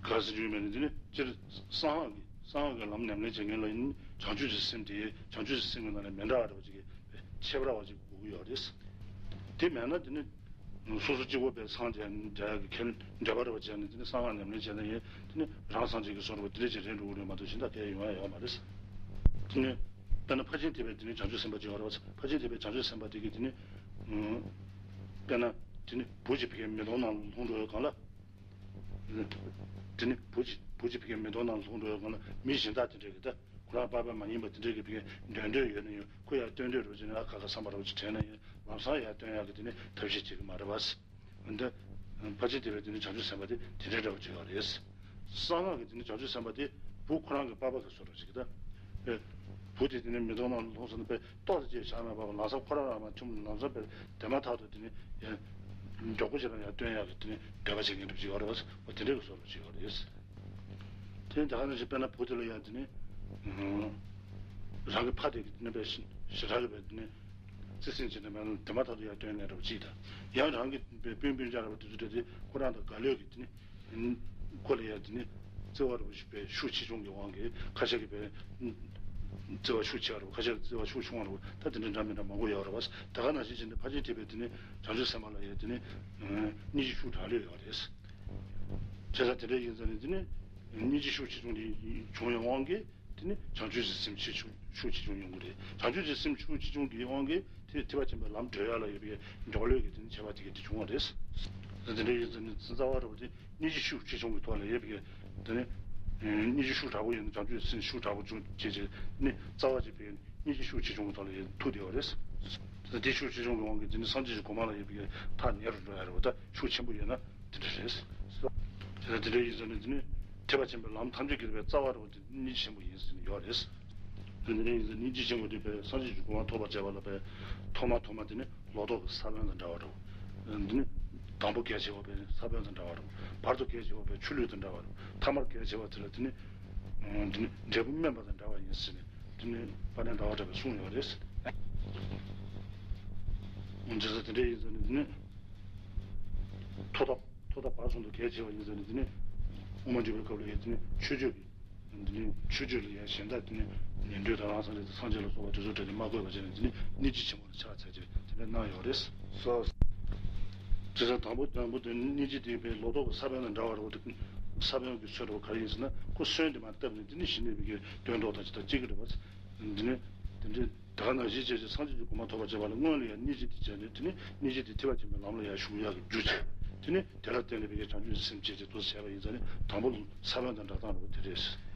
ག་རེ་ཟེར་རྒྱུ་ཡོད་མེད་ནི་དེ་ནི་སྤྱིར་གསང་སྔགས་ཀྱི་གསང་སྔགས་ཀྱི་ལམ་ཉམས་ལེན་བྱེད་མཁན་ལ་ཡིན་བྱང་ཆུབ་ཀྱི་སེམས་དེ་བྱང་ཆུབ་ཀྱི་སེམས་ཀྱི་ནང་ནས་མི་འདྲ་བ་འདྲ་བ་ཅིག་གི་ཁྱད་པར་བ་ཅིག་དགོས་ཀྱི་ཡོད་རེད། དེ་མེད་ན་དེ་ནི་སོ་སོ་གཅིག་པོ་པའི་སངས་རྒྱས་འདྲ་གི་ཁྱེད་འདྲ་པ་རེ་བ་བྱས་ནས་དེ་ནི་གསང་སྔགས་ཉམས་ལེན་བྱས་ན་ཡིན་དེ་ནི་རང་སངས་རྒྱས་ཀྱི་བཟོ་འདྲ་བ་དེ་འདྲ་ཅིག་རེད་འགྲོ་གི་རེད་མ་གཏོགས་གཞན་དག་གང་ཡང་ཡོང་ཡ་ཡོད་མ་རེད། དེ་ནི་དཔེར་ན་ཕར་ཕྱིན་ཐེག་པའི་དེ་ནི་བྱང་ཆུབ་སེམས་དཔའ་ཅིག་ཡོད་རེད་བ། ཕར་ཕྱིན་ཐེག་པའི་བྱང་ཆུབ་སེམས་དཔའ་དེ་གིས་དེ་ནི་དཔེར་ན་དེ་ནི་བུ་གཅིག་ཕ་གིའི་མེ་ཏོག་ནང་ལྷུང་འགྲོ་བའི་སྒང་ལ། དེ་ནི་བུ་གཅིག་བུ་གཅིག་ཕ་གིའི་མེ་ཏོག་ནང་ལྷུང་འགྲོ་བའི་སྒང་ལ་མི་གཞན་དག་དེ་འདྲ་གིས་ད། ཁོ་རང་པ་ཕ་མ་ཡིན་པ་དེ་འདྲ་གི་ཕ་གིའི་འདོན་འདོད་ཡོད་ན་ཡང་ཁོ་ཡར་སྟོན་འདོད་རེ་བ་བྱས་ནས་ཨ་ཁ་ཁ་བསམ་པ་རེ་བ་ཅིག་དྲན་ན་ཡང་ལམ་སང་ཡར་སྟོན་ཡག་གི་དེ་ནི་ཐབས་ཤེས་བྱེད་ཀྱི་མ་རེད་བ། འོན་ཏེ། ཕར་ཕྱིན་ཐེག་པའི་དེ་ནི་བྱང་ཆུབ་སེམས་དཔའ་དེ་དེ་འདྲའི་འདྲ་བོ་ཅིག་ཡོད་རེད། གསང་སྔགས་ཀྱི་དེ་ནི་བྱང་ཆུབ་སེམས་དཔའ་དེ་བུ་ཁོ་རང་གི་པ་ཕ་གི་བཟོ་འདྲ་ཅིག་གི་ད། བུ་དེ་དེ་ནི་མེ་ཏོག་ནང་ལྷུང་སོང་ན་པའི་ཏོག་ཙམ་ཅིག་བཞག་མེད་པར་ལམ་སང་ཁོ་རང་རང་མ་ཐུམ་ལམ་སང་པའི་དེ་མ་ཐག་ཏུ་དེ་ནི་ཡང་མགྱོགས་པོ་ཅིག་ལ་ཡར་སྟོན་ཡག་གི་དེ་ནི་འདོད་པ་བྱེད་མཁན་འདྲ་བོ་ཅིག་ཡོད་རེད་བ། འོ་དེ་འདྲའི་གི་བཟོ་འདྲ་ཅིག་ཡོད་རེད། དེ་ནི་ད་ག་ནང་བཞིན་དཔེར་ན་བུ་དེ་ལ་ཡང་དེ་ནི། རང་གི་ཕ་དེ་གི་དེ་ནི་པའི་ཞེ་དྲག་གི་པའི་དེ་ནི། བརྩེ་སེམས་བྱས་ནས་མ་དེ་མ་ཐག་ཏུ་ཡར་སྟོན་ནས་འདྲ་བོ་ཅིག་དང་། ཡང་རང་གི་པའི་སྤུན་སྤུན་ཀྱག་འདྲ་བོ་དེ་ཚོ་འདྲ་དེ་ཁོ་རང་དང་དགའ་ལོས་ཀྱི་དེ་ནི། ཁོ་ལ་ཡང་དེ་ནི། བརྩེ་བ་རུ་ཞིག་པའི་ཤུགས་ཆེ་ཆུང་གི་དབང་གིས་ཁ་ཤས་ཀྱིས་པའི་བརྩེ་བ་ཤུགས་ཆེ་བ་རུ་ཁ་ཤས་ཀྱིས་བརྩེ་བ་ཤུགས་ཆུང་བ་རུ་ད་དེ་འདྲའི་འདྲ་མི་འདྲ་མང་པོ་ཡོད་རེད་བ། ད་ག་ནང་བཞིན་བྱས་ནས་ཕར་ཕྱིན་ཐེག་པའི་དེ་ནི་བྱང་ཆུབ་སེམས་དཔའ་ལ་ཡང་དེ་ནི་སྙིང་རྗེ་ཤུགས་དྲག་ལོས་ཡོད་རེད། བྱས་ཙང་དེ་འདྲ་ཡིན་ཙང་ནི་དེ་ནི་སྙིང་རྗེ་ཤུགས་ཆེ་ཆུང་དེ་བྱུང་བའི་དབང་གིས། དེ་ནི་བྱང་ཆུབ་ཀྱི་སེམས་ཆེ་ཆུང་ཤུགས་ཆེ་ཆུང་ཡོང་གི་རེད། བྱང་ཆུབ་ཀྱི་སེམས་ཤུགས་ཆེ་ཆུང་གི་དབང་གིས་དེ་ཐེག་པ་ཆེན་པོའི་ལམ་བགྲོད་ཡ་ལ་ཡོད་པའི་མགྱོགས་ལོས་ཀྱི་དེ་ནི་ཁྱད་པར་དེ་གས་དེ་བྱུང་བ་རེད། དེ་འདྲ་ཡིན་ཙང་ནི་རྩ་བ་རུ་དེ་སྙིང་རྗེ་ཤུགས་ཆེ་ཆུང་གི་ཐོག་ལ་ཡོད་པའི་དེ་ནི་སྙིང་རྗེ་ཤུགས་དྲག་པོ་ཡིན་ན་བྱང་ཆུབ་ཀྱི་སེམས་ཤུགས་དྲག་པོ་བྱུང་བྱས་རྗེས་ནི་རྩ་བ་གཅིག་པའི་སྙིང་རྗེ་ཤུགས་ཆེ་ཆུང་གི་ཐོག་ལ་ཡོད་ཐུག་བསྡད་པ་རེད། དེ་ཤུགས་ཆེ་ཆུང་གི་དབང་གིས་དེ་ནི་སངས་རྒྱས་ཀྱི་གོ་འཕང་ལ་ཡོད་པའི་ཐག་ཉེ་རུ་འགྲོ་ཡ་རེད་བ། ད་ཤུགས་ཆེན་པོ་ཡོད་ན། དེ་འདྲ་རེད། དེ་ལྟར་དེ་འདྲ་ཡིན་ཙང་ནི་དེ་ནི་ཐེག་པ་ཆེན་པོའི་ལམ་ཐམས་ཅད་ཀྱི་རིམ་པའི་རྩ་བ་རུ་དེ་སྙིང་རྗེ་ཆེན་པོ་ཡིན་ཟེར་ནས་ཡོད་རེད། དེ་འདྲ་ཡིན་ཙང་སྙིང་རྗེ་ཆེན་པོ་དེ་པའི་སངས་རྒྱས་ཀྱི་གོ་འཕང་ཐོབ་པར་བྱ་བ་ལ་པའི་ཐོག་མ་ཐོག་མ་དེ་ནི་ལོ་ཏོག་གི་ས་བོན་དང་འདྲ་བ་རེད། འདི་ནི་དང་པོ་གལ་ཆེ་བ་པའི་ས་བོན་དང་འདྲ་བ་རེད། བར་དུ་གལ་ཆེ་བ་པའི་ཆུ་ལུད་དང་འདྲ་བ་རེད། ཐ་མར་གལ་ཆེ་བ་དེ་ལ་དེ་ནི་འདི་ནི་འབྲས་བུ་སྨིན་པ་དང་འདྲ་བ་ཡིན་ཟེར་ནས་དེ་ནི་དཔལ་ལྡན་ཟླ་བ་གྲགས་པས་གསུངས་ཡོད་རེད། འོན་ཏེ་དེ་འདྲ་ཡིན་ཙང་ནི་དེ་ནི། ཐོག་མཐའ་ཐོག་མཐའ་བར་གསུམ་དུ་གལ་ཆེ་བ་ཡིན་ཟེར་ནས་དེ་ནི་དབུ་མ་འཇུག་པའི་སྐབས་ལ་ཡང་དེ་ནི་མཆོད་བརྗོད་ཀྱི་དེ་ནི་མཆོད་བརྗོད་ལ་ཡང་གཞན་དག་དེ་ནི་ཉན་ཐོས་དང་རང་སངས་རྒྱས་དང་སངས་རྒྱས་ལ་སོགས་པ་དེ་ཚོ་གྲས་ནི་མ་བཀོད་པ་བྱས་ནས་དེ་ནི་སྙིང་རྗེ་ཆེན་པོ་ལ་ཕྱག་འཚལ་ཅེས་དེ་འདྲ་གནང་ཡོད་རེད། སོ། དེ་ཚོ་དང་པོ་དང་པོ་དེ་ནི་སྙིང་རྗེ་དེ་པའི་ལོ་ཏོག་གི་ས་བོན་དང་འདྲ་བ་རེད། དེ་ས་བོན་གྱི་ཚོད་དུ་ག་རེ་ཡིན་ཟེར་ན་ཁོ་སོན་དེ་མར་བཏབ་ནས་དེ་ནི་གཞི་ནས་བི་གའི་སྟོན་ཐོག་དང་ཅི་དང་གཅིག་གི་རེད་བ། དེ་ནི་དེ་འདྲའི། ད་ག་ནང་བཞིན་བྱས་ཏེ་སངས་རྒྱས་ཀྱི་གོ་འཕང་ཐོབ་པར་བྱ་བ་ལ་སྔོན་ལ་ཡང་སྙིང་རྗེ་དེ་བྱས་ནས་དེ་ནི་སྙིང་རྗེ་དེ་ཐེག་པ་ཆེན་པོའི་ལམ་ལ་ཡང་ཞུགས་ཡག་གི་རྒྱུ་བྱས། དེ་ནི་དེ་ལ་བརྟེན་ནས་བི་གའི་བྱང་ཆུབ་སེམས་བསྐྱེད་ཅེས་འདུག་བྱས་པ་ཡིན་ཙང་ནི་དང་པོ་ས་བོན་དང་འདྲ་སྟངས་རེད་པ། དེ་རེད།